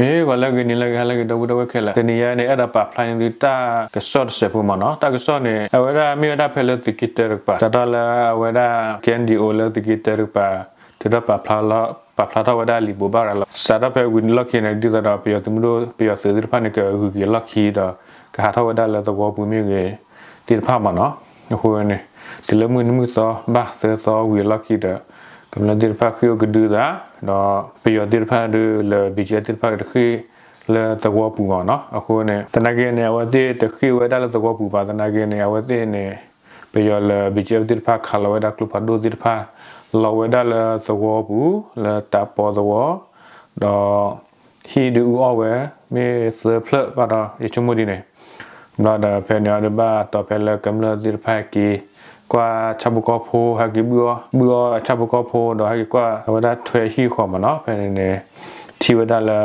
မ့ၢ်ဂီၤလၢအဂ့ၤ နံၤလၢအဂ့ၤ ဟါလၢအဂ့ၤ ဒီပုၢ်ဝဲၢ်ခဲလၢာ်, တနံၤညါန့ၣ် အဲၣ်ဒိးပာ်ဖျါန့ၢ်သုတၢ်ကစီၣ်တစဲးဖိမ့ၢ်နီၤ. တၢ်ကစီၣ်န့ၣ် အဝဲဒၣ်မ့ၢ်ဝဲဒၣ်ဖဲလၢသုးက့တၢတကပၤ စးထီၣ်လၢအဝဲဒၣ် K N D O လၢသုးက့တၢတကပၤ ထုးထီၣ်ပာ်ဖျါထီၣ်ဝဲဒၣ်လံာ်ဘိးဘၣ်ရၤလီၤ. စးထီၣ်ဖဲဝံၤလီၢ်ခံန့ၣ် ဒ်သိးဒီးပယီၤသုးမုၢ်ဒိၣ် ပယီၤသုးသ့ၣ်တဖၣ်န့ၣ် ကဂုၤက့ၤလီၢ်ခံဒီး ကဟးထီၣ်ဝဲဒၣ်လၢသဝီပူၤမ့ၢ်ဂ့ၤ သ့ၣ်တဖၣ်မ့ၢ်နီၤ. အဃိန့ၣ် တုၤလၢမုၢ်နံၤမုၢ်သီဘၣ်သၢသီဝံၤအလီၢ်ခံဒီး ကမျၢၢ်သ့ၣ်တဖၣ်ဃ့ၢ်အိၣ်ကဒုသး ဒီးပယီၤသ့ၣ်တဖၣ်ဒုးလၢ B G F သ့ၣ်တဖၣ်ဒီးတဃ့ၢ်လၢသဝီပူၤမ့ၢ်နီၤ. အဃိန့ၣ် သနာ်က့န့ၣ် အဝဲသ့ၣ်တဃ့ၢ်ဝဲဒၣ်လၢသဝီပူၤဘၣ်. သနာ်က့န့ၣ် အဝဲသ့ၣ်န့ၣ် ပယီၤလၢ B G F သ့ၣ်တဖၣ်ခးလီၤဝဲဒၣ်ကျိဖးဒိၣ်သ့ၣ်တဖၣ် လီၤဝဲဒၣ်လၢသဝီပူၤ လၢတၢ်ပီသဝီ ဒီး ဟံၣ်ဒုးအူအီၣ်ဝဲ မ့ၢ်သၢဖျၢၣ်ဘၣ်ဒီး ယဆိကမိၣ်ဒ်န့ၣ် ဘျီဒီးဖဲန့ၣ်အီၤဒုးဘၣ်တီၤဖဲလၢကမျၢၢ်သ့ၣ်တဖၣ်ဟဲက့ၤ ကွၢ်ဆၣ်ဖိကီၢ်ဖိ ဟဲက့ၤဘုၣ်အီၣ် ဘုၣ်အီၣ်ဆၣ်ဖိကီၢ်ဖိ ဒီးဟဲက့ၤကွၢ်ဝဲဒၣ်ထွဲဟံၣ်ဃီမ့ၢ်နီၤ. ဖဲန့ၣ်န့ၣ် ထံၣ်ဝဲဒၣ်လၢ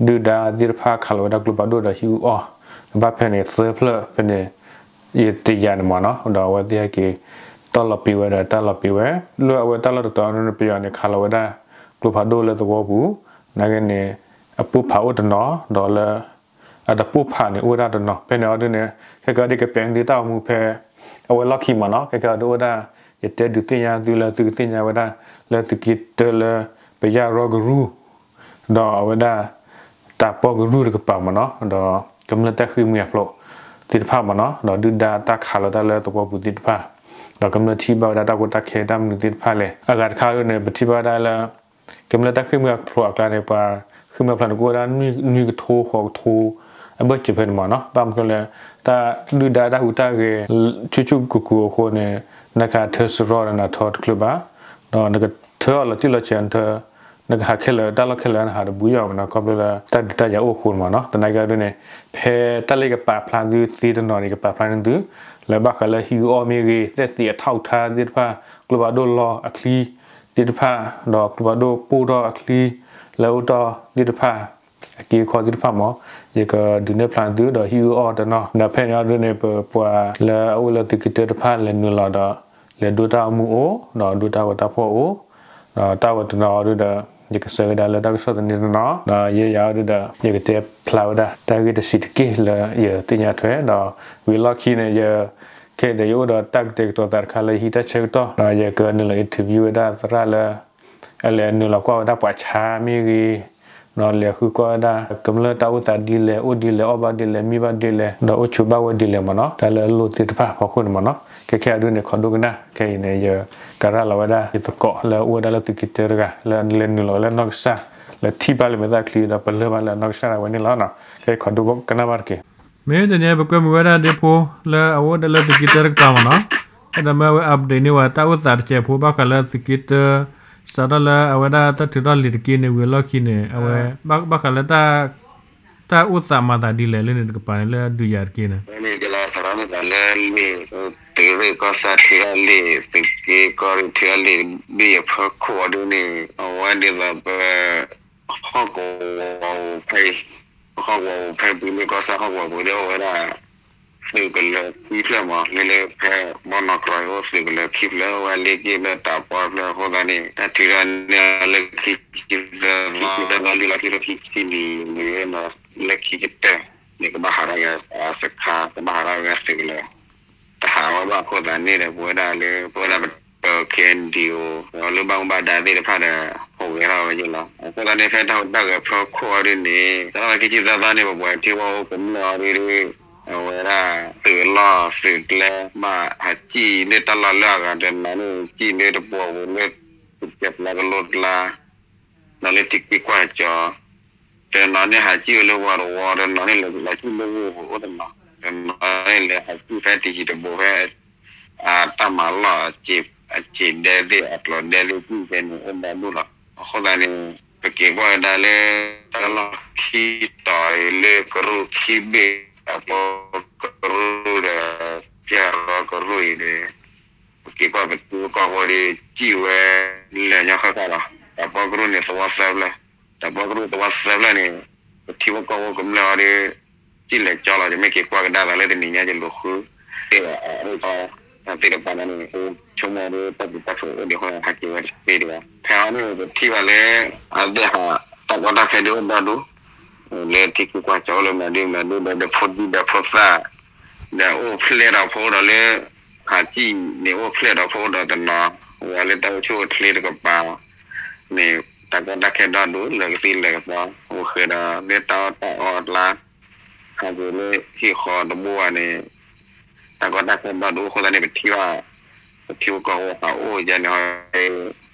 ဒုၣ်ဒါသ့ၣ်တဖၣ်ခးလီၤဝဲဒၣ်ကျိဖးဒိၣ်ဒီးဟံၣ်အူအီၣ် ဘၣ်ဖဲန့ၣ်သၢဖျၢၣ်ဖဲန့ၣ် ယတယာ်န့ၣ်မ့ၢ်နီၤ. ဒီးအဝဲသ့ၣ်ဟဲက့ၤတီၢ်လီၤပံာ်ဝဲဒီးတၢ်လီၤပံာ်ဝဲ လၢအဝဲတၢ်လီၢ်တတီၤန့ၣ် ပယီၤန့ၣ် ခးလီၤဝဲဒၣ်ကျိဖးဒိၣ်လၢသဝီပူၤ နာ်က့န့ၣ် အပိၢ်ဖးအိၣ်တနီၤ ဒီးလၢ အတပိၢ်ဖးန့ၣ် အိၣ်ဝဲဒၣ်တနီၤ ဖဲန့ၣ်အီၤဒုးန့ၣ် ခဲကဒီးဒ်ကပျဲသုတၢ်အိၣ်မူဖဲ အဝဲလီၢ်ခံမ့ၢ်နီၤ. ခဲကဒီးအိၣ်ဝဲဒၣ် ယတဲဒုးသ့ၣ်ညါသုလၢသုကသ့ၣ်ညါဝဲဒၣ် လၢသုးက့တၢလၢ ပယၢ်ရီကရူၢ် ဒီးအဝဲဒၣ် တၢ်ပီကရူၢ်တကပၤမ့ၢ်နီၤ ဒီးကမျၢၢ်တၢ်ဃ့ၢ်မှံဟးဖျိးသ့ၣ်တဖၣ်မ့ၢ်နီၤ ဒီးဒုၣ်ဒါတၢ်ခးလီၤတၢ်လၢသဝီပူၤသ့ၣ်တဖၣ် ဒီးကမျၢၢ်ထံၣ်ဘၣ်ဝဲဒၣ်တၢ်ကီတၢ်ခဲတၢ်မနုၤသ့ၣ်တဖၣ်လဲၣ်. အဂၤတခါန့ၣ် ပထံၣ်ဘၣ်ဝဲဒၣ်လၢ ကမျၢၢ်တၢ်ဃ့ၢ်မှံဟးဖျိးအကျါန့ၣ် ပှၤဃ့ၢ်မှံဟးဖျိးန့ၣ် ကအိၣ်ဝဲဒၣ်နွံကထိဃိးကထိ အဘၢၣ်စၢၤဖဲန့ၣ်မ့ၢ်နီၤ. ဘၣ်မနုၤလဲၣ် တၢ်ဒုၣ်ဒါတၢ်ဟူးတၢ်ဂဲၤ ဆူၣ်ဆူၣ်ကိၢ်ကိၢ်အဃိန့ၣ် နကဟးထၢစရီဒီးနထၢတချုးဘၣ် ဒီးနကထၢအီၤလီၤတံၢ်လီၤဆဲး နထၢ နကဟးခဲလၢာ်တၢ်လီၢ်ခဲလၢာ်နဟးတဘူၣ်ယီၣ်မ့ၢ်နီၤ ခီဖျိလၢတၢ်ဒုးတၢ်ယၤအိၣ်အဃိန့ၣ်မ့ၢ်နီၤ. သနာ်က့ဒ်န့ၣ် ဖဲတၢ်လၢယကပာ်ဖျါသုသ့တနီၤန့ၣ် ယကပာ်ဖျါန့ၢ်သု လၢဘၣ်ဃးလၢဟံၣ်အူအီၣ်မ့ၢ်ဂ့ၤ သက်သေအထောက်အထားသ့ၣ်တဖၣ် ကျိဖးဒိၣ်လီၤအချံသ့ၣ်တဖၣ် ဒီးကျိဖးဒိၣ်ပိၢ်ထီၣ်အချံ လၢအအိၣ်တ့ၢ်သ့ၣ်တဖၣ် အက့အခီသ့ၣ်တဖၣ်မ့ၢ် ယကဒုးနဲၣ်ဖျါသုဒီးဟံၣ်အူအီၣ်တနီၤ ဒီးဖဲန့ၣ်အီၤဒ်န့ၣ် ပပှၤလၢအအိၣ်လၢသုးက့တၢတဖၣ်လဲၤနုာ်လီၤဒီး လဲၤဒိတၢ်အိၣ်မူအိၣ် ဒီးဒိတၢ်ဂီၤတၢ်ဖှီၣ်အိၣ် ဒီးတၢ်ဝဲတနီၤအီၤဒ်ဒီး ယကဆၢဝဲဒၣ်လၢတၢ်ကစီၣ်သန့တနီၤ ဒီးယဲယၤအီၤဒ်ဒီး ယကတဲဖျါဝဲဒၣ် တၢ်ဂ့ၢ်တဆံးတက့ၢ်လၢယသ့ၣ်ညါထွဲ ဒီးဝံၤလီၢ်ခံန့ၣ် ယ ခဲဒီးယအိၣ်ဒီးတၢ်ကတဲာ်ကတီၤသးတခါလၢယဟံးတၢ်ဆၢကတီၢ် ဒီးယကနုာ်လီၤ interview ဝဲဒၣ်သရၣ်လၢ အလဲၤနုာ်လီၤကွၢ်ဝဲဒၣ်ပှၤဆါမ့ၢ်ဂ့ၤ ဒီးလဲၤဃုကွၢ်ဝဲဒၣ် ကမျၢၢ်တၢ်အိၣ်သးဒ်လဲၣ် အိၣ်ဒ်လဲၣ် အီၣ်ဘၣ်ဒ်လဲၣ် မံဘၣ်ဒ်လဲၣ် ဒီးအိၣ်ဆိးဘၣ်ဝဲဒ်လဲၣ်မ့ၢ်နီၤ တၢ်လၢအလိၣ်သ့ၣ်တဖၣ်ဖီခိၣ်န့ၣ်မ့ၢ်နီၤ ခဲခဲအံၤဒ်န့ၣ် ခိးဒိကနၣ် ခဲအံၤန့ၣ် ယကရၢလီၤဝဲဒၣ် ယသကိးလၢအအိၣ်ဝဲဒၣ်လၢသုးက့တၢတဂၤ လၢလဲၤနုာ်လီၤဝဲလၢနီၢ်ကစၢ် လၢထံၣ်ဘၣ်လၢမဲာ်သၣ်ချံ ဒီးပလၢၢ်ဘၣ်လၢအနီၢ်ကစၢ်ဒၣ်ဝဲန့ၣ်လီၤ. ခဲအံၤခိးဒိကနၣ်ဘၣ်တက့ၢ်. မ့ၢ်တနံၤအံၤ ပကွဲမုာ်ဝဲဒၣ်ဒ့ဖိ လၢအအိၣ်ဝဲဒၣ်လၢသုးက့တၢတကပၤမ့ၢ်နီၤ အဲၣ်ဒိးမၢဝဲ update န့ၢ်ဝဲတၢ်အိၣ်သးတစဲးဖိ ဘၣ်ဃးလၢသုးက့တၢ စးထီၣ်လၢအဝဲဒၣ်တၢ်ထုးထီၣ်လံာ်တက့ၢ်န့ၣ် ဝံၤအလီၢ်ခံန့ၣ် အဝဲ ဘၣ်ဃးလၢ တၢ်အိၣ်သးမၤသးဒ်လဲၣ်လၢန့ၣ်တကပၤန့ၣ် လၢအဒုးယၤတက့ၢ်န့ၣ် ဝဲန့ၣ်ကလီၤစးထီၣ်မၤသးလၢလံာ် သုးရ့ၣ်ကီၢ်စဲၣ်ထုးထီၣ်လံာ် သုးက့ကီၢ်ရ့ၣ်ထုးထီၣ်လံာ် ဘ့ၣ်ယဖၢခိၣ်အီၤဒ်န့ၣ် အဝဲဒ်သိးပ ဟီၣ်ကဝီၤအိၣ်ဖဲ ဟီၣ်ကဝီၤအိၣ်ဖဲပူၤလၢကီၢ်ဆၣ်ဟီၣ်ကဝီၤပူၤဒီးအိၣ်ဝဲဒၣ် သုးကလၢၤခံဖျၢၣ်မး မ့ၢ်လၢဖဲဘီနီၢ်ကြီၤအိၣ်သုးကလၢၤခံဖျၢၣ် အိၣ်ဝဲလ့ၣ်က့ၣ်ဖျၢၣ်တၢ်ပီဖျၢၣ်အဃိသတးန့ၣ် တၢ်ထုးထီၣ်န့ၢ်လၢခံဆံသၢသီ ခံဆံသၢသီလံလီၤ ခံဆံခံနံၣ်လံ လၢခံကတၢၢ်န့ၣ် ကဘၣ်ဟးထီၣ်က့ၤအစခါ ကဘၣ်ဟးထီၣ်က့ၤအသုးကလၢၤ တဟးဝဲဘၣ်အဃိသတးန့ၣ်ဒီး ပဝဲဒၣ်လၢ ပဝဲဒၣ်ပ K N D O ဒီးလၢဘၣ်မူဘၣ်ဒါသ့ၣ်တဖၣ်ဒီး ဟူးဂဲၤထီၣ်ဝဲက့ၤလီၤ. အဃိသတးန့ၣ် ဖဲတၢ်ဟူးတၢ်ဂဲၤဖၢခိၣ်အီၤဒ်န့ၣ် စးထီၣ်ဝဲခံဆံသၢသီန့ၣ် ပပှၤထံဝဲအိၣ်ကမျၢၢ်အီၤဒ် အဝဲဒၣ်သုးလီၢ်သုးကျဲ ဘၣ်ဟးစံၣ်လၢတၢ်လီၢ်လၢအဂၤတနီၤန့ၣ် စံၣ်လၢတပှီၤပူၤလၢ ကပျဲပျါကလိကျါ ဒီးလၢထံက့ၤကွၢ်ကၠီ တနီၤန့ၣ်ဟးစံၣ်ဝဲလၢဝီတဝီ တနီၤန့ၣ်လဲၤစံၣ်လၢဂိၢ်ပူၤအိၣ်တနီၤ တနီၤန့ၣ်လဲၤဟးစံၣ်ဖဲတယံၤတဘူးဖဲ တၢ်မၤလီၢ် အစံၣ်ဒဲသ့ၣ် အကျိၤဒဲသ့ၣ်စံၣ်ဖဲန့ၣ် အိၣ်ဘၣ်ဒိၣ်လီၤ. အဃိသတးန့ၣ် ပက့ၤကွၢ်ကဒါလၢ တၢ်လီၢ်ခံတီၤအံၤလၢကရူၢ်ခံဘ့ၣ် တၢ်ပီကရူၢ်ဒီး ပျဲၢ်ရီကရူၢ်အံၤန့ၣ် ပက့ၤကွၢ်ပထံပကီၢ်ဖိဒီး စံၣ်ဝဲလဲၤညီဃၣ်ဃၣ်လီၤ. တၢ်ပီကရူၢ်န့ၣ်သဝီသၢဖျၢၣ် တၢ်ပီကရူၢ်သဝီသၢဖျၢၣ်န့ၣ် ပထံဖိကီၢ်ဖိကမျၢၢ်အီၤဒီး စံၣ်လဲၤကၠီလီၤ ယမ့ၢ်က့ၤကွၢ်ကဒါသးလၢတနံၤညါ ယလူၤဃုသ့ၣ်ဒီး အအိၣ်သီသ့ၣ်တဖၣ်န့ၣ် ဆိကမိၣ်ဒီးတၢ်ပူၤတၢ်ဖျိးအိၣ်ဒံးအဃိ ဟဲက့ၤဝဲတသ့ဒံးဘၣ်. ဖဲအံၤန့ၣ် ပထံၣ်ဘၣ်လၢ အသ့ၣ်ဟး တၢ်ကီတၢ်ခဲဒုးအိၣ်ဒီဒူၣ် လၢထံခံကွၢ်ကၠီအိၣ်လၢမၤဒုမၤဒုဒီး ဒီးဖိဒံဒီးဖိသၣ် ဒီးအိၣ်ဖျဲၣ်ဒီးဖိဒီးလၢ ဖးစံၣ်န့ၣ်အိၣ်ဖျဲၣ်ဒီးဖိဒီးတနီၤ ဝဲလၢတၢ်အိၣ်ဆူၣ်အိၣ်ချ့တကပၤန့ၣ် တၢ်ကီတၢ်ခဲဒီဒူၣ်လၢကသံၣ်လၢကသီ အိၣ်ဃဲဒီးလၢတၢ်အီၣ်တၢ်အီအကျါ ဟးက့ၤလၢဟံၣ်ဃီတဘိဘၣ်န့ၣ် တၢ်ကီတၢ်ခဲဒီဒူၣ်အဃိသတးန့ၣ် ပထံၣ်ဘၣ် ပထံဖိကီၢ်ဖိဟးအိၣ်ယဲန့ၣ်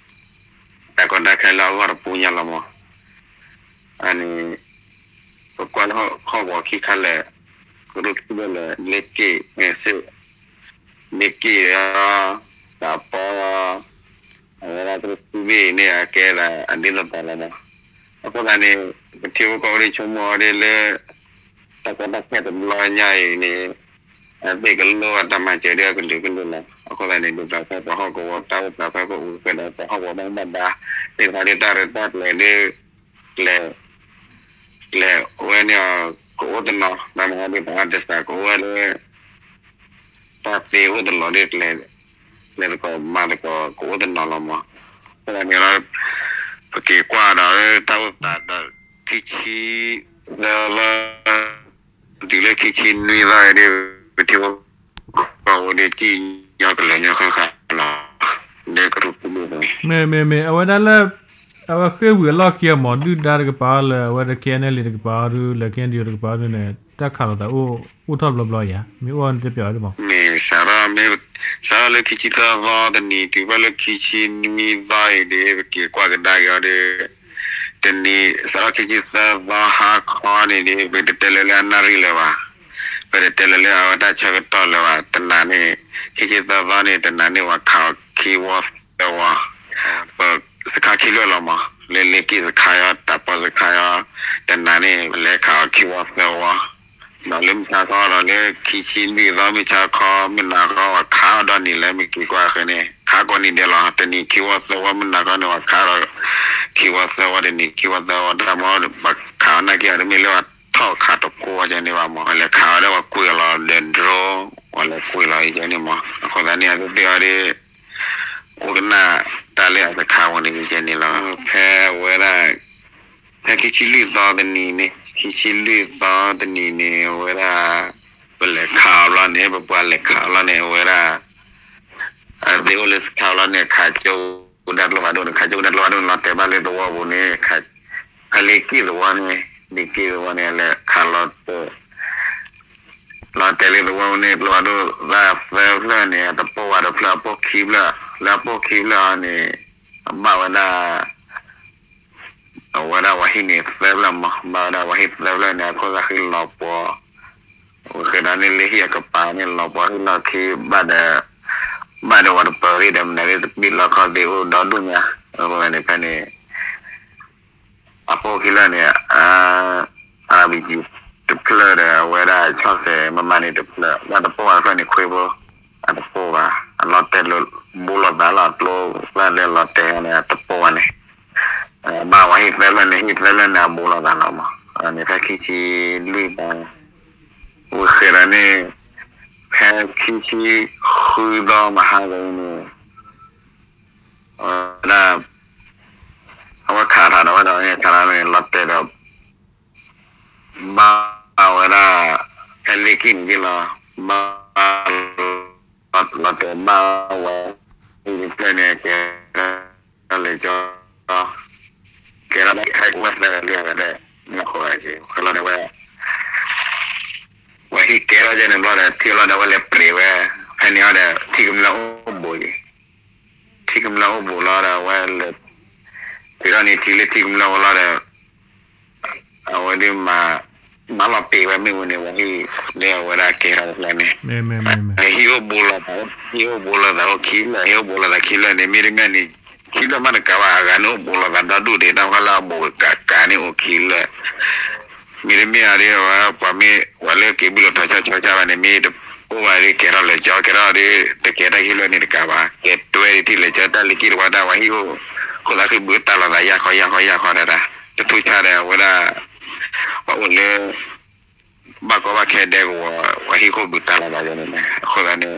တၢ်ကီတၢ်ခဲလၢအဂီၢ်တပူၤညါလီၤမး. အန့ၣ် ပကွၢ်လၢဟီၣ်ကဝီၤခံခါလဲၣ် ကရူၢ်ခံဘ့ၣ်လဲၣ် လ့က့ၣ် စ့ၣ် လ့က့ၣ် တၢ်ပီ အဝဲဒၣ်ကရူၢ်ခံဘ့ၣ်အံၤန့ၣ် အကဲဒၣ်အဒ်သိးသိးလီၤမး. အဃိသတးန့ၣ် ပထံဖိကီၢ်ဖိဒ်ဆိကမိၣ်အီၤဒ်လၢ တၢ်ကီတၢ်ခဲတဘျီညါအံၤန့ၣ် အသ့ၣ်ကလိၣ်အတၢ်မၤစၢၤဒ်အကလုာ်ကလုာ်လီၤ. အဃိသတးန့ၣ် ဒ်သိးပဟီၣ်ကဝီၤတၢ်အိၣ်သးဖဲပအိၣ်ကဒီးပဟီၣ်ကဝီၤဘၣ်မူဘၣ်ဒါ သ့ၣ်တဖၣ်ဒ်တၢ်ရဲၣ်တၢ်ကျဲၤဒ် ကျဲၤ ကျဲၤဝဲန့ၣ် ကအိၣ်တနီၤ ဘၣ်မနုၤဒ်ပှၤတစးကအိၣ်ဝဲလၢ တၢ်သ့အိၣ်တလီၤဒ်ကျဲၤ ကျဲၤသကိးမၤသကိးကအိၣ်တနီၤလီၤမး. အဃိသတးန့ၣ်လီၤ ပက့ၤကွၢ်ဒီးတၢ်အိၣ်သးဒီး ခံဆံသၢသီ တုၤလၢခံဆံနွံသီအံၤဒ် ပထံဖိကီၢ်ဖိဒ်ကံၣ်ညီကလဲၤညီဃၣ်ဃၣ်လီၤ လၢကရူၢ်ကံၣ်န့ၣ် မ့ၢ်မ့ၢ်မ့ၢ် အဝဲဒၣ်လၢ အဝဲဃ့ၢ်ဝံၤအလီၢ်ခံအမး ဒုၣ်ဒါတကပၤလၢအဝဲဒၣ် KNLA တကပၤအီၤဒုး လၢ KNDO တကပၤအီၤဒုးန့ၣ် တၢ်ခးလိာ်သးအိၣ် အိၣ်ထီၣ်ဘျီဘျီဧါ မ့ၢ်အိၣ်န့ၣ်တပျီၤဒ်မး မ့ၢ်စးထီၣ် စးထီၣ်လၢခံဆံသၢသီတနံၤ တုၤဖဲလၢခံဆံနွံသီအံၤဒ် ပက့ၤကွၢ်ကဒါက့ၤအီၤဒ် တနံၤ စးထီၣ်ခံဆံသၢသီဟါခီန့ၣ်ဒ် ပတတဲလၢၤလၢအနၣ်ရံၣ်လၢၤဘၣ်, ပတတဲလၢၤလၢအဝဲတၢ်ဆၢကတီၢ်လၢၤဘၣ်, တနၤန့ၣ် ခံဆံသၢသီန့ၣ် တနၤန့ၣ် ပှၤခးအီၤခံဝီသၢဝီ, ပစခါခံလၢာ်လီၤမး, လၢလ့က့ၣ်စခါယီ တၢ်ပီစခါယီ, တနၤန့ၣ် ပလဲၤခးအီၤခံဝီသၢဝီ ဒီးလၢမုၢ်ဆါခီဒီးလၢခံဆံလွံၢ်သီ မုၢ်ဆါခီ မုၢ်နၤခီ ပှၤခးအီၤဒီနံၤလၢမ့ၢ်က့ၤကွၢ်ဃဲန့ၣ် ခးကိးနံၤဒဲးလီၤ, တနံၤခံဝီသၢဝီ မုၢ်နၤခီန့ၣ် ပှၤခးဒီး ခံဝီသၢဝီ တနံၤခံဝီသၢဝီ တၢ်မ့ၢ်ပှၤခးအီၤနာ်က့အီၤ တမ့ၢ်လၢပှၤထီၣ်ခးတကိးဝဲန့ၣ်ဘၣ်မး, လဲၤခးအီၤဒီးပှၤကွံာ်အီၤလီၤဒီး drone ပှၤလဲၤကွံာ်လီၤအံၤန့ၣ်မး, အဃိသတးန့ၣ် အသ့ၣ်သ့ၣ်အီၤဒ် အိၣ်ကနၣ်တၢ်လၢအစခါဝဲန့ၣ်န့ၣ်လီၤ, ဖဲဝဲဒၣ် ဖဲခံဆံလွံၢ်သီတနံၤန့ၣ် ခံဆံလွံၢ်သီတနံၤန့ၣ် အဝဲဒၣ် ပလဲၤခးအီၤဘျီန့ၣ် ပပှၤလဲၤခးအီၤလီၤန့ၣ် အဝဲဒၣ် အသ့ၣ်အိၣ်လၢစခါလီၤန့ၣ် ခးကၠိကဒါကျိဖးဒိၣ်န့ၣ် ခးကၠိကဒါကျိဖးဒိၣ်န့ၣ် လီၤတဲာ်ဘၣ်လၢသဝီပူၤန့ၣ် ခးလ့က့ၣ်သဝီန့ၣ် လ့က့ၣ်သဝီန့ၣ် လဲၤခးလီၤတဲာ် လီၤတဲာ်လၢသဝီပူၤန့ၣ် ကျိဖးဒိၣ်သၣ်သၢဖျၢၣ်န့ၣ် အတပိၢ်ဘၣ်တဖျၢၣ် အပိၢ်ခံဖျၢၣ် လၢအပိၢ်ခံဖျၢၣ်အီၤန့ၣ် အဘၣ်ဝဲဒၣ် အဝဲဒၣ်ပှၤဟံၣ်န့ၣ်သၢဖျၢၣ်မး, ဘၣ်ဝဲဒၣ်ပှၤဟံၣ်သၢဖျၢၣ်န့ၣ် အခိၣ်သၣ်ဃံလီၤပှီၤ, ဝဲဃဲဒီးန့ၣ်လၢဟံၣ်အကပၤန့ၣ် လီၤပှီၤဟံၣ်လီၢ်ခံ ဘၣ်ဒီး ဘၣ်ဒီးပှၤတပၢၤသ့ၣ်ဒီး မနုၤသ့ၣ်တပံၢ်လီၤခီသ့ၣ်အိၣ်ဒီဒူၣ်ညါ, အဃိန့ၣ်ဖဲန့ၣ် အပိၢ်ခံဖျၢၣ်န့ၣ် RPG တဖျၢၣ်ဒီး အဝဲဒၣ်ဆီၣ်စဲး မမန့ၣ်တဖျၢၣ် ဘၣ်တပိၢ်ဘၣ်တဖျၢၣ်န့ၣ် ခွ့ဖိ အတပိၢ်ဘၣ်, အလီၤတဲာ်လၢ ဘူးလိာ်သးလီၤ ကျိဖးဒိၣ်လီၤတဲာ်န့ၣ် အတပိၢ်ဘၣ်န့ၣ် ဘၣ်ဝဲဟံၣ်သၢဖျၢၣ်န့ၣ် ဟံၣ်သၢဖျၢၣ်န့ၣ် အဘူးလိာ်သးလီၤမး, န့ၣ်ဖဲခံဆံလွံၢ်သီ ဝဲဃဲဒီးန့ၣ် ဖဲခံဆံဃုသီမဟါကန့ၣ် အဝဲဒၣ် အဝဲခးထီၣ်ဒီးဝဲဒီးန့ၣ် ခးထီၣ်န့ၣ် လီၤတဲာ်ဒီး ဘၣ်ဝဲဒၣ် ဖဲလ့က့ၣ်န့ၣ်က့လီၤ, ဘၣ် လီၤတဲာ်ဘၣ်ဝဲ ဟံၣ်တဖျၢၣ်န့ၣ် ကဲထီၣ်လဲၤကၠီ ကဲထီၣ်လၢဟဲကဝဲၢ်သၢလၢဝဲဒၣ် မ့ၢ်ဃိ ဃဲလီၤဒီးဝဲ ဝဲဟံၣ်ကဲထီၣ်ယဲန့ၣ်ဘျီဒီး ထံၣ်လီၤဒီးဝဲလဲၤပျံၤဝဲ ဖဲန့ၣ်အီၤဒီး ထံကမျၢၢ်အိၣ်ဘူးလံ ထံကမျၢၢ်အိၣ်ဘူးလီၤဒီး အဝဲလဲၤ က့ၤထီၣ်န့ၣ်ထံလၢထံကမျၢၢ်အိၣ်လီၤဒီး အဝဲဒၣ်မၤ မၤလီၤပံာ်ဝဲမ့ၢ်ဝံၤန့ၣ် ဝဲဟံၣ်လၢအဝဲဒၣ်ကဲထီၣ်တဖျၢၣ်န့ၣ် ဟံၣ်အိၣ်ဘူးလိာ်သး ဟံၣ်အိၣ်ဘူးလိာ်သးအိၣ်ခံဖျၢၣ် ဟံၣ်အိၣ်ဘူးလိာ်သးခံဖျၢၣ်န့ၣ် မ့တမ့ၢ်န့ၣ် ခံဖျၢၣ်မးတကးဘၣ် အဂၤန့ၣ်အိၣ်ဘူးလိာ်သးဒီဒူၣ်ဒံး တၢ်ဖီလာ်အဘူးကကးန့ၣ်အိၣ်ခံဖျၢၣ် မ့တမ့ၢ်အဒ် ပှၤမ့ၢ် ပှၤလၢက့ၤဘုလိာ်ထီၣ်ဆီဆီဘၣ်န့ၣ် မ့ၢ်တအိၣ်ဘၣ်ဒ်ကဲထီၣ်လဲၤကၠီ ကဲထီၣ်ဒ် တကဲထီၣ်ခံဖျၢၣ်န့ၣ်တကးဘၣ် ကဲတွဲဒ်ထံၣ်လဲၤကၠီ တၢ်လ့ၤက့ၣ်တဝါတၢ်ဝဲဟံၣ်အိၣ် ခိၣ်သးဃံဘုတၢ်လီၤသးယၢ်ခီယၢ်ခီယၢ်ခီဒၣ်ဒၣ် တထူၣ်ဆါဒီးအဝဲဒၣ် ပှၤအိၣ်လၢ ဘၣ်ကီဘၣ်ခဲဒဲကဝီၤ ပှၤဟံၣ်ခိၣ်ဘုတၢ်လီၤသးယဲန့ၣ် အဃိသတးန့ၣ်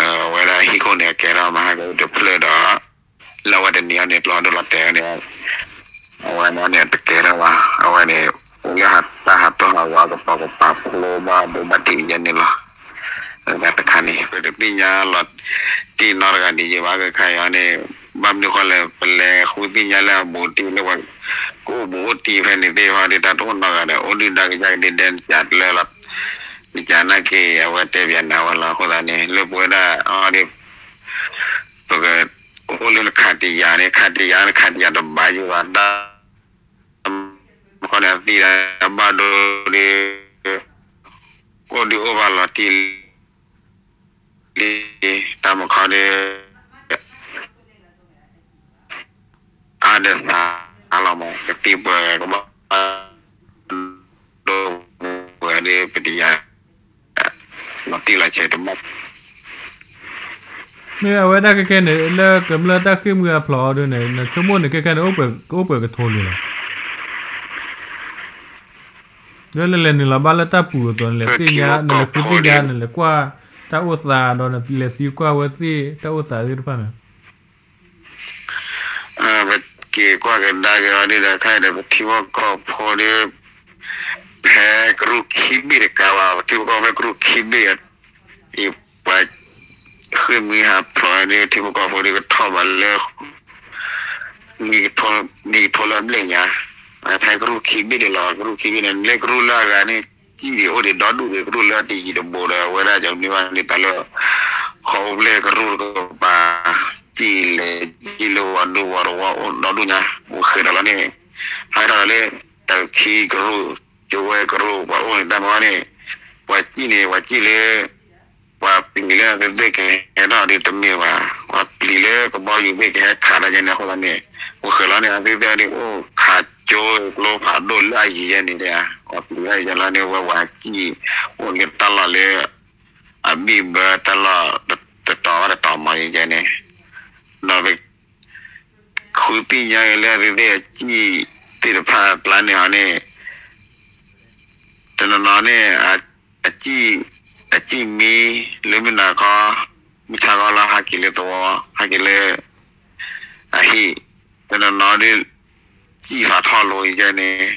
အဝဲဒၣ်ဟံၣ်ခိၣ်န့ၣ် အကဲထီၣ်မဟါကတဖျၢၣ်ဒီး လၢအဝဲတနံၤအံၤန့ၣ် ကျိဖးဒိၣ်လီၤတဲာ်န့ၣ် အဝဲန့ၣ်တကဲထီၣ်ဘၣ် အဝဲန့ၣ် အိၣ်လၢ တၢ်ဟးတီၢ်ဟးဝးကပီၤကပၤဖျိဘၣ်ဒိဘၣ်ထံးယဲန့ၣ်လီၤ. တခါန့ၣ် ပတသ့ၣ်ညါလီၤတံၢ်နီတဂၤဒ်ယဲဘၣ် ကခါအံၤန့ၣ် ဘၣ်မနုၤဃိလဲၣ် ပလဲၤဃုသ့ၣ်ညါလၢအဘူးတံၢ်လၢပှၤ ကအိၣ်ဘူးအိၣ်တံၢ်ဖဲန့ၣ်သ့ၣ်တဖၣ်ဒီး တၢ်တအိၣ်နီတဂၤဒီး အိၣ်ဒုၣ်ဒါကစၢ်ကဒုၣ်ဒဲနကလၢလီၤ. နကနာ်က့ၤ အဝဲတဲပျးနၤဝဲလီၤ. အဃိသတးန့ၣ် လၢပဝဲဒၣ်အီၤဒီး ပကအိၣ်လၢနခးတယၤန့ၣ် ခးတယၤန့ၣ် ခးတယၤတဘၣ်ယံၤဘၣ် တၢ် မခီန့ၣ်အသံဒီးဘၣ်ဒိဒီး အိၣ်ဒုးအိၣ်ဘၣ်လီၤတံၢ်လံ တၢ်မခီဒီး အါဒီးသးလီၤမး ကသံပှဲၤကဘၣ်ဒိပှဲၤဒီး ပတယၤ လီၤတံၢ်လီၤဆဲးတဘၣ် မ့ၢ်အဝဲဒၣ်ခဲခဲန့ၣ် လၢကမျၢၢ်တၢ်ဃ့ၢ်မှံဟးဖျိးအီၤဒ်န့ၣ် နဆိကမိၣ်န့ၣ် ခဲခဲန့ၣ် အိၣ်ပှဲၤကအိၣ်ပှဲၤကထိလံလီၤ. လၢလဲၤနုာ်လီၤဘၣ်လၢတၢ်ပူၤအသိး နလဲၤသ့ၣ်ညါ နလဲၤဃုသ့ၣ်ညါ နလဲၤကွၢ်တၢ်အိၣ်သးဒီး နလဲၤသံကွၢ်ဝဲသ့ၣ်တၢ်အိၣ်သးသ့ၣ်တဖၣ်န့ၣ် ပက့ၤကွၢ်ကဒါက့ၤအီၤဒ်ဒီး ခဲအံၤဒီး ပထံဖိကီၢ်ဖိဒီး ဖဲကရူၢ်ခံဘ့ၣ်တကးဘၣ် ပထံဖိကီၢ်ဖိဖဲကရူၢ်ခံဘ့ၣ် အံၤ ပှၤဃ့ၢ်မှံဟးဖျိးဒီး ထံဖိကီၢ်ဖိဒီး ကထီၣ်ဘၣ်လၢ နံၣ်ကထိလၢအဘျဲၣ်ညါ ဖဲကရူၢ်ခံဘ့ၣ်ဒ်လီၤ. ကရူၢ်ခံဘ့ၣ်န့ၣ် လၢကရူၢ်လၢအဂၤန့ၣ် ကံၣ်ဒံးအိၣ်ဒံးဒီဒူၣ်ဒီး ကရူၢ်လၢအတယံၤတဘူးဒီး အဝဲဒၣ်ကမနုၤဘၣ်န့ၣ် တၢ်လၢ ဃီအိၣ်ဖျဲၣ်ကရူၢ်တကပၤ ကံၣ်လဲၤကံၣ်လၢဝီၤဒူဝီၤတဝီအိၣ်ဒီဒူၣ်ညါ အိၣ်ဃဲၤဒီးလီၤန့ၣ် ဟဲထီၣ်လၢ တၢ်ခံကရူၢ် ကဝဲကရူၢ် ပှၤအိၣ်န့ၣ်တၢ်မၤန့ၣ် ပှၤကံၣ်န့ၣ် ပှၤကံၣ်လၢ ပှၤပျံၤလၢအသ့ၣ်သ့ၣ်ကဟဲထီၣ်ဒီးတမ့ၢ်ဘၣ်, ပှၤပျံၤလၢကဘီယူၤသ့ၣ်ကဟဲခးတၢ်ယဲန့ၣ်အဃိသတးန့ၣ်, အိၣ်ဃဲၤလီၤန့ၣ် အသ့ၣ်သ့ၣ်ဒီးအိၣ်ခးကၠိကျိဖးဒိၣ်လၢအယံၤယဲန့ၣ်, ပှၤပျံၤလၢယဲလီၤန့ၣ် ဝဲပှၤကံၣ် အိၣ်လၢတၢ်လီၢ်လၢ အဘံၣ်ဘၢတၢ်လီၢ်တတီၤဘၣ်တတီၤမးယဲန့ၣ်, ဒီး ဃုသ့ၣ်ညါအံၤလၢအသ့ၣ်သ့ၣ်အကံၣ်သ့ၣ်တဖၣ်အကျါန့ၣ်ဟီန့ၣ်, တနီၤနီၤန့ၣ် အကံၣ်, အကံၣ်မံလၢမုၢ်နၤခီ, မုၢ်ဆါခီလၢဟဲက့ၤလၢသဝီ, ဟဲက့ၤလၢ အဟံၣ်, တနီၤနီၤဒီး ကံၣ်ဖးထီၣ်လိၤယဲန့ၣ်,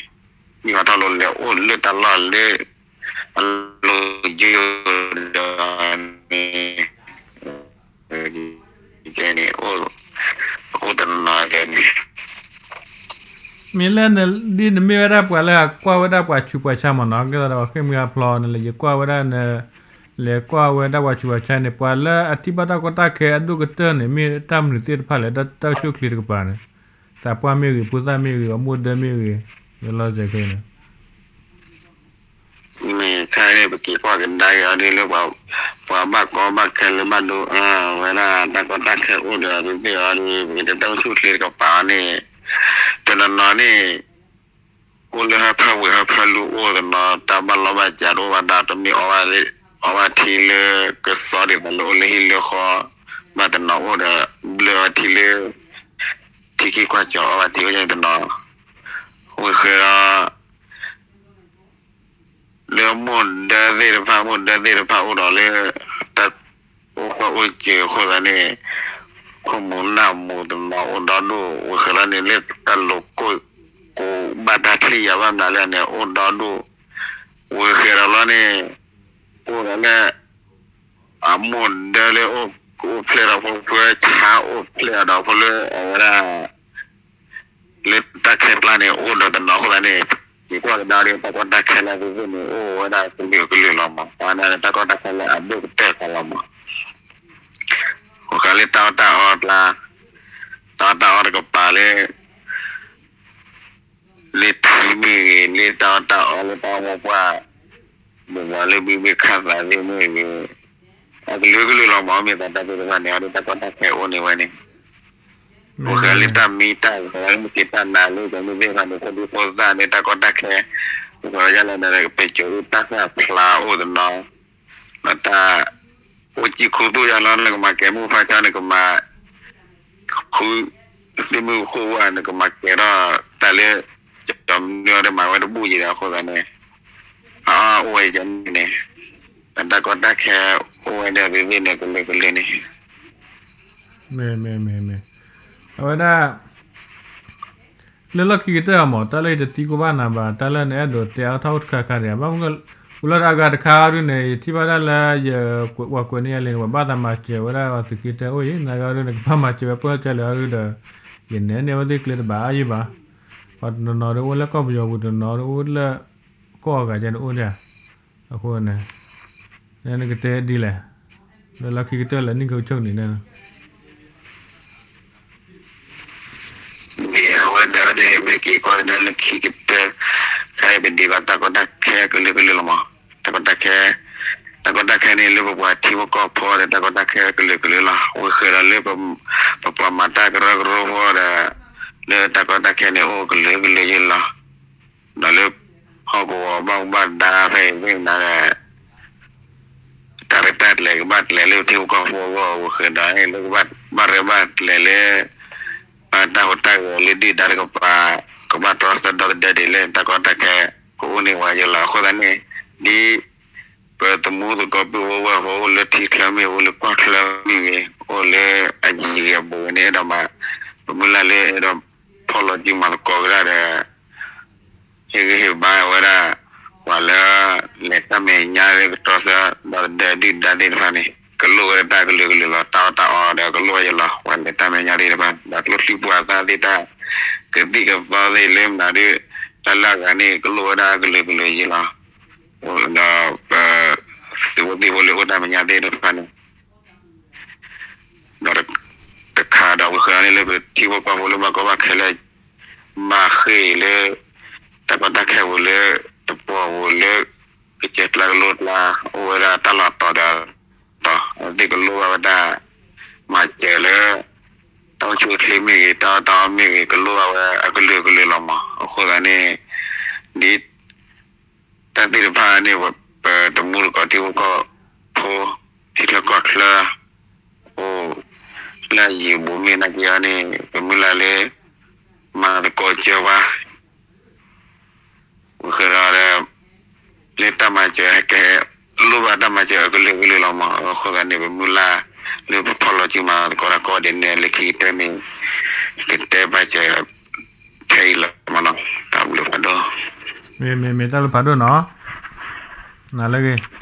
ကံၣ်ဖးထီၣ်လိၤလဲၤအိၣ်လၢတၢ်လီၢ်လၢ အလိၤယိာ်ဒီးန့ၣ် ယဲန့ၣ် အိၣ်တနီၤနီၤယဲန့ၣ် မ့ၢ်လၢနဒ်နမ့ၢ်ဝဲဒၣ်ပှၤလၢအကွၢ်ဝဲဒၣ်ပှၤဆူးပှၤဆါမးနီၤ, ကဲသိးဒီးပှၤဃ့ၢ်မှံဟးဖျိးန့ၣ် လဲၤယကွၢ်ဝဲဒၣ်န, လဲၤကွၢ်ဝဲဒၣ်ပှၤဆူးပှၤဆါန့ၣ် ပှၤလၢအထံၣ်ဘၣ်တၢ်ကီတၢ်ခဲအဒိၣ်ကတၢၢ်န့ၣ် မ့ၢ်တၢ်မနုၤသ့ၣ်တဖၣ်လဲၣ်, တၢ်အိၣ်ဆူၣ်အိၣ်ချ့တကပၤန့ၣ်, သးပှၢ်မ့ၢ်ဂ့ၤ, ဖိသၣ်မ့ၢ်ဂ့ၤ, အမိၢ်ဒၢမ့ၢ်ဂ့ၤ, လၢလီၤစဲၤခဲန့ၣ် မ့ၢ်ခဲအံၤ ပက့ၤကွၢ်ကဒါက့ၤအီၤဒ်လၢ ပှၤဘၣ်ကီဘၣ်ခဲလၢဘၣ်ဒိ အဝဲဒၣ်တၢ်ကီတၢ်ခဲအိၣ်ဒီးသ့ၣ်သ့ၣ်အီၤဒ် ပကတဲတၢ်အိၣ်ဆူၣ်အိၣ်ချ့တကပၤန့ၣ်, တနီၤနီၤန့ၣ် အိၣ်လၢဟၢဖၢဝ့ၢ်ဟၢဖၢလူၤအိၣ်တနီၤ တၢ်ဘၣ်လီဘၣ်စးတအိၣ်ဘၣ်ဒီး တမ့ၢ်အီဘၣ်, အီဘၣ်ထံလၢကစီဒ်သိးလၢအိၣ်လၢဟံၣ်လၢဃီ, ဘၣ်တနီၤအိၣ်ဒီး ဘျၢအီထံလၢ ထံခံကွၢ်ကၠီၤအီဘၣ်ထံအိၣ်ယဲန့ၣ်တနီၤ, ဝံၤဃဲၤဒီး လၢမိၢ်ဒၢသ့ၣ်တဖၣ်, မိၢ်ဒၢသ့ၣ်တဖၣ်အိၣ်ဒီးလၢ တၢ်အိၣ်ဃၢအိၣ်စၢၤအဃိသတးန့ၣ်, ခိၣ်မူၤနၢ်မူၤတနီၤအိၣ်ဒီဒူၣ်, ဝံၤဃဲၤလီၤန့ၣ် လၢတၢ်လိၤကိၣ်ကိးဘၣ်တၢ်ထံၣ်ယၤဘၣ်မနုၤလဲၣ်န့ၣ် အိၣ်ဒီဒူၣ်, ဝံၤဃဲၤဒီးလီၤန့ၣ် အိၣ်ဒီးလၢ အမိၢ်ဒၢလၢအိၣ်ဖျဲၣ်ဒီးဖိဖုဆါအိၣ်ဖျဲၣ်ဒီးဖိလၢအဝဲဒၣ် လၢတၢ်ခဲကျါန့ၣ် အိၣ်ဒီးတနီၤအဃိသတးန့ၣ်, ယကွၢ်ကဒါဒီးတၢ်ကီတၢ်ခဲလၢအသ့ၣ်သ့ၣ်န့ၣ် အိၣ်ဝဲဒၣ်ကလုာ်ကလုာ်လီၤမး, အဝဲဒၣ်တၢ်ကီတၢ်ခဲလၢအဒိၣ်ကတၢၢ်ဃီလီၤမး, အိၣ်ဃဲၤလၢတၢ်အီၣ်တၢ်အီကျါ, တၢ်အီၣ်တၢ်အီတကပၤလၢ လၢထံမ့ၢ်ဂ့ၤ, လၢတၢ်အီၣ်တၢ်အီလၢတၢ်အီၣ်ပှၢ်, မ့ၢ်လၢဘံဘ့ၣ်ခၣ်သးသ့ၣ်မ့ၢ်ဂ့ၤ, အကလုာ်ကလုာ်လီၤမး, မ့ၢ်သးတၢ်သ့ၣ်တဖၣ်န့ၣ် အဒိတၢ်ကီတၢ်ခဲအိၣ်န့ၣ်ဝဲန့ၣ်, အိၣ်ဃဲၤလၢတၢ်မံတၢ်ဂဲၤ မ့ၢ်က့ၤတၢ်နးလၢ ကမ့ၢ်သ့ၣ်တဖၣ်န့ၣ် ဖိဒံဖိသၣ်န့ၣ် တၢ်ကီတၢ်ခဲ, အိၣ်ဃဲၤလၢယလီၤဒီး ပစိၤအူတၢ်ဃၢ်ဖျါအိၣ်တနီၤ ဒီးတၢ်အိၣ်စံၣ်ခူသူၣ်ယါလီၤ နကမၤကဲမိၢ်ဖါဆါ နကမၤ ဃုသ့ၣ်မုၣ်ဃိဝဲ နကမၤကဲထီၣ်တၢ်လၢ ကၠီမနုၤအီၤဒီးမၤဝဲတဘူၣ်ယံၤဒီးအဃိသတးန့ၣ်, အအိၣ်ဝဲယန့ၣ်, တၢ်ကီတၢ်ခဲအိၣ်ဝဲဒီးသ့ၣ်သ့ၣ်န့ၣ် ကလဲၤကလဲၤန့ၣ်, မ့ၢ်မ့ၢ်မ့ၢ်မ့ၢ်, အဝဲဒၣ် လၢလီၢ်ခံကတၢၢ်အမး တၢ်လၢယတသံကွၢ်ဘၣ်နၤဘၣ် တၢ်လၢနအဲၣ်ဒိးတဲအါထီၣ်အိၣ်တခါခါဒံး ဘၣ်မနုၤ အိၣ်လၢအဂၤတခါဒုန့ၣ် ယထံၣ်ဘၣ်ဒၣ်လၢယကွဲးန့ၢ်ယၤလံန့ၣ် ပှၤဘၣ်သးမၤစၢၤဝဲဒၣ်အီၤသုးက့တၢၢ်အိၣ်အံၤ နဂၤဒုန့ၣ် ကဘၣ်မၤစၢၤဝဲပှဲၤကလဲာ်အီၤဒုဒီး ယနဲၣ်န့ၢ်ဝဲသ့ၣ်ကျဲတဘၣ်အါယံၤဘၣ်. ပှၤတနီၤနီၤဒုအိၣ်လၢကီၢ်ပယီၤပူၤ တနီၤဒုအိၣ်လၢ ကီၢ်အဂၤကဲန့ၣ်အိၣ်ဒၣ် အဃိန့ၣ် နကတဲဒ်လဲၣ် လၢလီၢ်ခံကတၢၢ်လၢနံၣ်ကဆိကန့ၣ်န့ၣ် မ့ၢ်အဝဲဒၣ်ဒီး မ့ၢ်က့ၤကွၢ်ဒၣ်လၢခံကတၢၢ် ခဲအံၤပဒံးဘၣ်တၢ်ကီတၢ်ခဲကလုာ်ကလုာ်လီၤမး. တၢ်ကီတၢ်ခဲ တၢ်ကီတၢ်ခဲန့ၣ် လၢပပှၤထံဖိကီၢ်ဖိဒီးတၢ်ကီတၢ်ခဲကလုာ်ကလုာ်လီၤ. ဝံၤဃဲၤဒီးလၢ ပပှၤမၤတၢ်ကရၢကရိဖိဒီး လၢတၢ်ကီတၢ်ခဲန့ၣ် အိၣ်ကလုာ်ကလုာ်ယံၤလီၤ. ဒီးလၢဟီၣ်ကဝီၤဘၣ်မူဘၣ်ဒါဖဲအံၤန့ၣ်ဒီး တၢ်ရဲၣ်တၢ်ကျဲၤကဘၣ်ကျဲၤလၢထံဖိကီၢ်ဖိအဂီၢ် ဝံၤဃဲၤဒီးလၢကဘၣ် ဘၣ်ရဲၣ်ဘၣ်ကျဲၤလၢ တၢ်ဟူးတၢ်ဂဲၤလၢဒုၣ်ဒါတကပၤ ကဘၣ်တြီဆၢဒီသဒၢဒ်လဲၣ် တၢ်ကီတၢ်ခဲ ကအိၣ်န့ၢ်ဝဲယလီၤ. အဃိသတးန့ၣ် ဒ် ပသမူသကိးပုၢ်ဝဲၢ်ဖိအိၣ်လၢထံချၢမ့ၢ်ဂ့ၤ အိၣ်လၢကီၢ်ချၢမ့ၢ်ဂ့ၤ အိၣ်လၢအယံၤဂ့ၤအဘူးဂ့ၤန့ၣ် အဲၣ်ဒိးမၤ ပမုၢ်လၢ်လၢအဲၣ်ဒိးဖီၣ်လီၤစုမၤသကိးကဒါဒီး ဟ့ၣ်ဂံၢ်ဟ့ၣ်ဘါဝဲဒၣ် ပှၤလၢ လဲၤတၢ်မဲာ်ညါလၢကတြီဆၢ ဒီသဒၢဒုၣ်ဒါသ့ၣ်တဖၣ်န့ၣ် ကလိၣ်ဝဲဒၣ်တၢ်ကလုာ်ကလုာ်လီၤ. တၢ်အီၣ်တၢ်အီဒီးကလိၣ်ဝဲယလီၤ. ပှၤလဲၤတၢ်မဲာ်ညါသ့ၣ်တဖၣ် ဒီးကျိချံပှၤသၣ်သ့ၣ်တၢ် ကသံၣ်ကသီသ့ၣ်လၢမနုၤဒုး တၢ်လၢအဂၤန့ၣ် ကလိၣ်ဝဲဒၣ်ကလုာ်ကလုာ်ယလီၤ. ဒီးပ သုးဖိသံၣ်ဖိလၢအိၣ်တၢ်မဲာ်ညါသ့ၣ်တဖၣ်န့ၣ် ဒီးတခါဒီးဝံၤဃဲၤလီၤန့ၣ်လၢပထံဖိကီၢ်ဖိလၢဘၣ်ကီဘၣ်ခဲလၢာ် ဘၣ်ဃ့ၢ်လၢ တၢ်ကီတၢ်ခဲပူၤလၢ တပှီၤပူၤလၢ ကစၢၢ်ကျါကလိကျါ အိၣ်ဝဲဒၣ်တၢ်လီၢ်တီၤဒီး တီၤ အဝဲသ့ၣ်ကလိၣ်ဘၣ်ဝဲဒၣ် မၤစၢၤလၢ တၢ်အိၣ်ဆူၣ်အိၣ်ချ့မ့ၢ်ဂ့ၤ တၢ်အီၣ်တၢ်အီမ့ၢ်ဂ့ၤ ကလိၣ်ဘၣ်ဝဲအကလုာ်ကလုာ်လီၤမး. အဃိသတးန့ၣ် ဒ် တၢ်သ့ၣ်တဖၣ်န့ၣ် ပတမူတကိးထံဖိကီၢ်ဖိ ထံချၢကီၢ်ချၢ အိၣ်လၢအယံၤဘူးမ့ၢ်နာ်က့အီၤန့ၣ် ပမုၢ်လၢ်လၢ မၤသကိးစၢၤဝဲ ဝံၤဃဲၤဒီး လၢတၢ်မၤစၢၤဟဲကဲ လိၣ်ဘၣ်တၢ်မၤစၢၤအကလုာ်ကလုာ်လီၤမး. အဃိသတးန့ၣ် ပမုၢ်လၢ်လၢပဖီၣ်လီၤစုမၤသကိးတၢ်ကိးဂၤဒဲးန့ၣ် လၢခံကတၢၢ်န့ၣ် ကတဲဘၣ်စၢၤ ထဲအံၤလီၤမးနီၤ. တၢ်ဘျုးဖးဒိၣ်. မ့ၢ်မ့ၢ်မ့ၢ် တၢ်ဘျုးဖးဒိၣ်နီၤ. နၤလၢဂ့ၤ